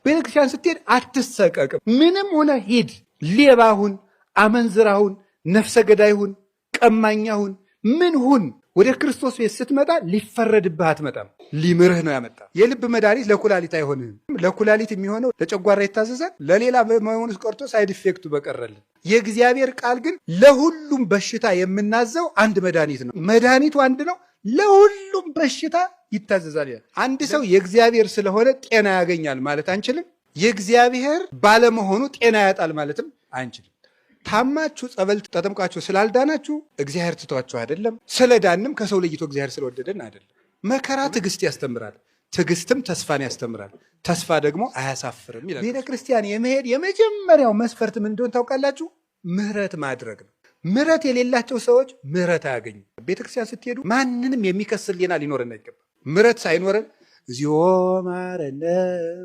ቤተክርስቲያን ስትሄድ አትሰቀቅም። ምንም ሆነ ሂድ፣ ሌባ ሁን፣ አመንዝራ ሁን፣ ነፍሰ ገዳይ ሁን፣ ቀማኛ ሁን፣ ምን ሁን፣ ወደ ክርስቶስ ቤት ስትመጣ ሊፈረድብህ አትመጣም። ሊምርህ ነው ያመጣ። የልብ መድኃኒት ለኩላሊት አይሆንህም። ለኩላሊት የሚሆነው ለጨጓራ ይታዘዛል። ለሌላ መሆኑስ ቀርቶ side effect ኡ በቀረልን። የእግዚአብሔር ቃል ግን ለሁሉም በሽታ የምናዘው አንድ መድኃኒት ነው። መድኃኒቱ አንድ ነው። ለሁሉም በሽታ ይታዘዛል ይላል። አንድ ሰው የእግዚአብሔር ስለሆነ ጤና ያገኛል ማለት አንችልም። የእግዚአብሔር ባለመሆኑ ጤና ያጣል ማለትም አንችልም። ታማችሁ ጸበል ተጠምቃችሁ ስላልዳናችሁ እግዚአብሔር ትቷችሁ አይደለም። ስለዳንም ከሰው ለይቶ እግዚአብሔር ስለወደደን አይደለም። መከራ ትዕግስት ያስተምራል፣ ትዕግስትም ተስፋን ያስተምራል፣ ተስፋ ደግሞ አያሳፍርም ይላል። ቤተ ክርስቲያን የመሄድ የመጀመሪያው መስፈርት ምን እንደሆነ ታውቃላችሁ? ምሕረት ማድረግ ነው። ምሕረት የሌላቸው ሰዎች ምሕረት አያገኙ። ቤተ ክርስቲያን ስትሄዱ ማንንም የሚከስ ሕሊና ሊኖረን አይገባም። ምሕረት ሳይኖረን እግዚኦ ማረነ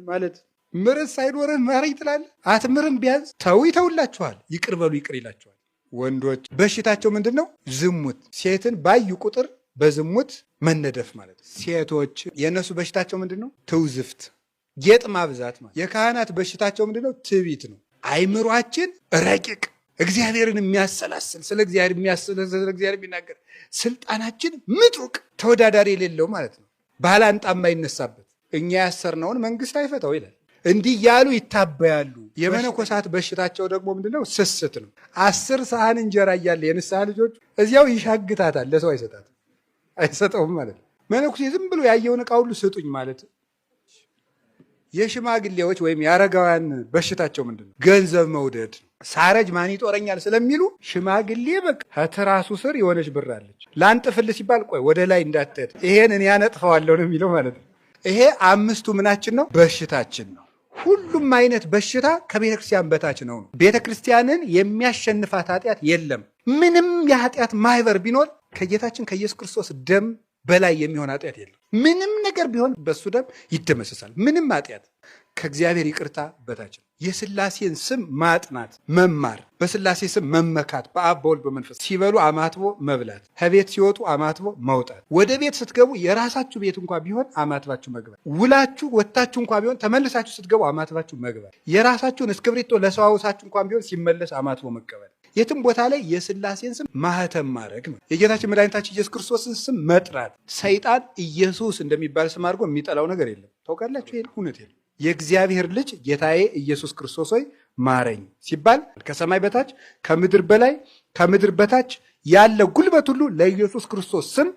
ማለት ምሕረት ሳይኖርህ ማረኝ ትላለህ። አትምርም። ቢያንስ ተው ይተውላችኋል። ይቅር በሉ ይቅር ይላችኋል። ወንዶች በሽታቸው ምንድን ነው? ዝሙት። ሴትን ባዩ ቁጥር በዝሙት መነደፍ ማለት ነው። ሴቶች የእነሱ በሽታቸው ምንድን ነው? ትውዝፍት፣ ጌጥ ማብዛት ማለት። የካህናት በሽታቸው ምንድን ነው? ትዕቢት ነው። አይምሯችን ረቂቅ እግዚአብሔርን የሚያሰላስል ስለ እግዚአብሔር የሚያሰላስል ስለ እግዚአብሔር የሚናገር ስልጣናችን ምጡቅ ተወዳዳሪ የሌለው ማለት ነው። ባላንጣ የማይነሳበት እኛ ያሰርነውን መንግስት አይፈታው ይላል። እንዲህ ያሉ ይታበያሉ። የመነኮሳት በሽታቸው ደግሞ ምንድነው? ስስት ነው። 10 ሰሃን እንጀራ እያለ የንስሐ ልጆች እዚያው ይሻግታታል፣ ለሰው አይሰጣትም፣ አይሰጠውም ማለት ነው። መነኩሴ ዝም ብሎ ያየውን ዕቃ ሁሉ ስጡኝ ማለት። የሽማግሌዎች ወይም የአረጋውያን በሽታቸው ምንድነው? ገንዘብ መውደድ። ሳረጅ ማን ይጦረኛል ስለሚሉ ሽማግሌ በቃ ከትራሱ ስር የሆነች ብር አለች፣ ላንጥፍልህ ሲባል ቆይ ወደ ላይ እንዳትሄድ ይሄን እኔ ያነጥፈዋለሁ ነው የሚለው ማለት ነው። ይሄ አምስቱ ምናችን ነው? በሽታችን ነው። ሁሉም አይነት በሽታ ከቤተ ክርስቲያን በታች ነው። ቤተ ክርስቲያንን የሚያሸንፋት ኃጢአት የለም። ምንም የኃጢአት ማህበር ቢኖር ከጌታችን ከኢየሱስ ክርስቶስ ደም በላይ የሚሆን ኃጢአት የለም። ምንም ነገር ቢሆን በሱ ደም ይደመሰሳል። ምንም ኃጢአት ከእግዚአብሔር ይቅርታ በታች ነው። የስላሴን ስም ማጥናት፣ መማር፣ በስላሴ ስም መመካት፣ በአብ በወልድ በመንፈስ ሲበሉ አማትቦ መብላት፣ ከቤት ሲወጡ አማትቦ መውጣት፣ ወደ ቤት ስትገቡ የራሳችሁ ቤት እንኳ ቢሆን አማትባችሁ መግባት፣ ውላችሁ ወጥታችሁ እንኳ ቢሆን ተመልሳችሁ ስትገቡ አማትባችሁ መግባት፣ የራሳችሁን እስክብሪቶ ለሰው አውሳችሁ እንኳ ቢሆን ሲመለስ አማትቦ መቀበል፣ የትም ቦታ ላይ የስላሴን ስም ማህተም ማድረግ ነው። የጌታችን መድኃኒታችን ኢየሱስ ክርስቶስን ስም መጥራት። ሰይጣን ኢየሱስ እንደሚባል ስም አድርጎ የሚጠላው ነገር የለም። ታውቃላችሁ፣ ይሄን እውነት የለም። የእግዚአብሔር ልጅ ጌታዬ ኢየሱስ ክርስቶስ ሆይ ማረኝ ሲባል ከሰማይ በታች ከምድር በላይ ከምድር በታች ያለ ጉልበት ሁሉ ለኢየሱስ ክርስቶስ ስም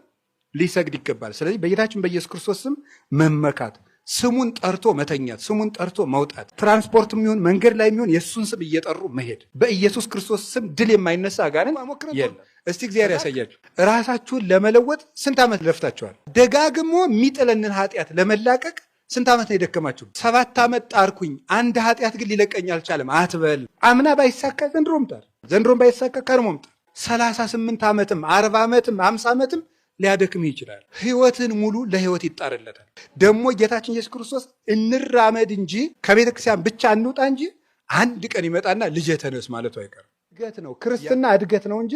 ሊሰግድ ይገባል። ስለዚህ በጌታችን በኢየሱስ ክርስቶስ ስም መመካት፣ ስሙን ጠርቶ መተኛት፣ ስሙን ጠርቶ መውጣት፣ ትራንስፖርትም ይሁን መንገድ ላይ ይሁን የእሱን ስም እየጠሩ መሄድ። በኢየሱስ ክርስቶስ ስም ድል የማይነሳ አጋንንት የለም። እስቲ እግዚአብሔር ያሳያችሁ። ራሳችሁን ለመለወጥ ስንት ዓመት ለፍታችኋል? ደጋግሞ የሚጥለንን ኃጢአት ለመላቀቅ ስንት ዓመት ነው የደከማችሁ? 7 ዓመት ጣርኩኝ፣ አንድ ኃጢአት ግን ሊለቀኝ አልቻለም አትበል። አምና ባይሳካ ዘንድሮም ጣር፣ ዘንድሮም ባይሳካ ከርሞም ጣር። 38 ዓመትም 40 ዓመትም 50 ዓመትም ሊያደክም ይችላል። ህይወትን ሙሉ ለህይወት ይጣርለታል። ደግሞ ጌታችን ኢየሱስ ክርስቶስ እንራመድ እንጂ ከቤተ ክርስቲያን ብቻ እንውጣ እንጂ አንድ ቀን ይመጣና ልጄ ተነስ ማለቱ አይቀርም። እድገት ነው ክርስትና፣ እድገት ነው እንጂ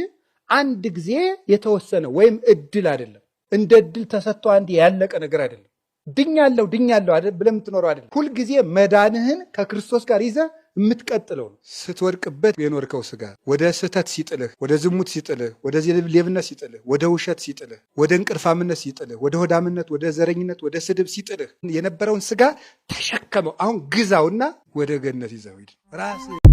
አንድ ጊዜ የተወሰነ ወይም እድል አይደለም። እንደ እድል ተሰጥቶ አንድ ያለቀ ነገር አይደለም። ድኛለሁ ድኛለሁ አይደል ብለህ የምትኖረው አይደለም። ሁልጊዜ መዳንህን ከክርስቶስ ጋር ይዘህ የምትቀጥለው ነው። ስትወድቅበት የኖርከው ስጋ ወደ ስህተት ሲጥልህ፣ ወደ ዝሙት ሲጥልህ፣ ወደ ሌብነት ሲጥልህ፣ ወደ ውሸት ሲጥልህ፣ ወደ እንቅልፋምነት ሲጥልህ፣ ወደ ሆዳምነት፣ ወደ ዘረኝነት፣ ወደ ስድብ ሲጥልህ የነበረውን ስጋ ተሸከመው። አሁን ግዛውና ወደ ገነት ይዘው ሂድ። ራስህ